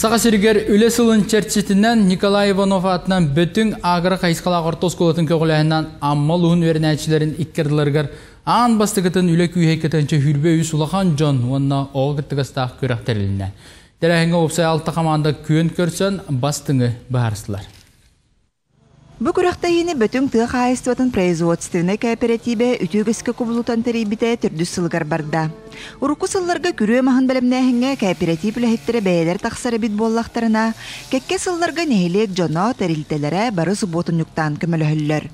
Саха сиригэр Үлэ сылын чэрчитинэн Николай Иванов аатынан Бөтүҥ агро хайысхалаах орто оскуолатын көҕүлээһинэн Амма улууһун үөрэнээччилэрин икки ардыларыгар аан бастакытын үлэ күүһэ кытынча 23 улахан дьон уонна оҕо кыттыгастаах күрэх тэрилиннэ. Тэрээһиҥҥэ уопсай алта хамаанда күөн көрсөн бастыҥы быһаарыстылар. Бу күрэхтэһиини Бөтүҥ тыа хаһаайыстыбатын производственнай кээпэрэтиибэ үтүө үгэскэ кубулутан тэрийбитэ төрдүс сылыгар барда. Урукку сылларга күрүө маһын бэлэмнээһиҥҥэ кээпэрэтиип үлэһиттэрэ бэйэлэрэ тахсар эбит буоллахтарына, кэккэ сылларга нэһилиэк дьоно, тэрилтэлэрэ бары субуотунньуктаан көмөлөһөллөр.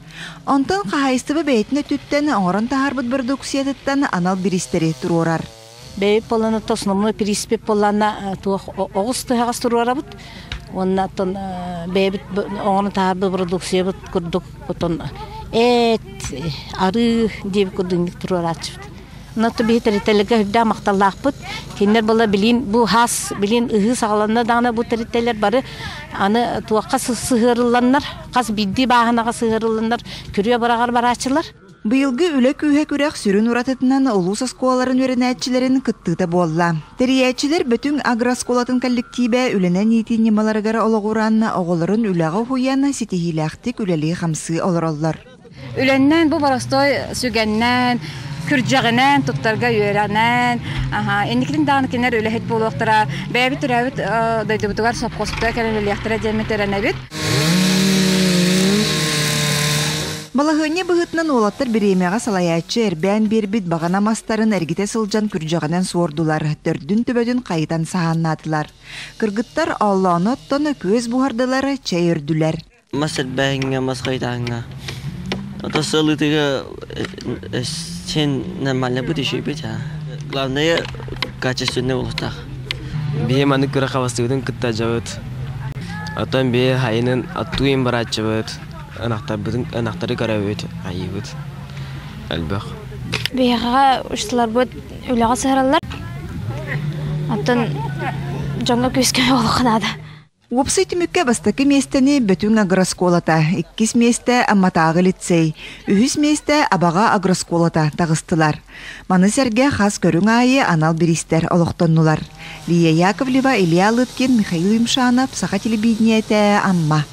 Онтон хаһаайыстыба бэйэтин өттүттэн оҥорон таһаарбыт бородууксуйатыттан анал бириистэри туруорар. Бэйэбит буоллаана основной приспеп буоллаана туох оҕус тыһаҕас туруорабыт уонна оттон бэйэбит оҥорон таһаарбыт продукциябыт курдук оттон эт арыы диэбит курдук туруорааччыбыт. Онно биһи тэрилтэлэргэ үрдээх махталлаахпыт. Кинилэр була билин бу хас билин ыһыы саҕаланна даҕаны бу тэрилтэлэр бары аны туохха сыһыарылланнар хас биирдии бааһынаҕа сыһыарылланнар күрүө быраҕар барааччылар. Быйылгы Үлэ күүһэ күрэх сүрүн уратытынан улуус оскуолаларын үөрэнээччилэрин кыттыыта буолла. Тэрийээччилэр Бөтүҥ агрооскуолатын коллективэ үлэнэн иитии ньымаларыгар олоҕуран, оҕолорун үлэҕэ уһуйан, ситиһиилээхтик үлэлии-хамсыы олороллор. Үлэннэн бу боростуой сүгэннэн, күрдьэҕинэн туттарга үөрэнэн, инникитин даҕаны кинилэр үлэһит буолуохтара, бэйэбит төрөөбүт дойдубутугар сопхуоспутугар кэлэн үлэлиэхтэрэ диэммит эрэнэбит. Балаһыанньа быһыытынан уолаттар бириэмэҕэ салайааччы эрбээн биэрбит баҕана мастарын эргитэ сылдьан күрдьэҕинэн суордулар, төрдүн-төбөтүн хайытан саһааннаатылар. Кыргыттар ооллоону оттон күөс буһардылар, чэй өрдүлэр. Мас эрбээһиҥҥэ, мас хайытааһыҥҥа. Ото сылытыга син нормально будет еще и быть, а главное качественный буолуохтаах. Биһи маннык күрэх хабастыыбытын кытта дьабыт. Оттон биһи хайынын аттуу барааччыбыт. Ынахтарбытын ынахтары көрөбүт, айыыбыт элбэх. Биһиэхэ усталарбыт үлэҕэ сыһараллар. Оттон дьоҥҥо күүскэ олоххо наада. Уопсай түмүккэ бастакы миэстэни Бөтүҥ агроскуолата, иккис миэстэ Амматааҕы лицей, үһүс миэстэ Абаҕа агроскуолата таҕыстылар. Маны сэргэ хас көрүҥ аайы анал бириистэр олохтоннулар. Лия Яковлева, Илья Лыткин, Михаил Юмшанов, Саха телевидениетэ, Амма.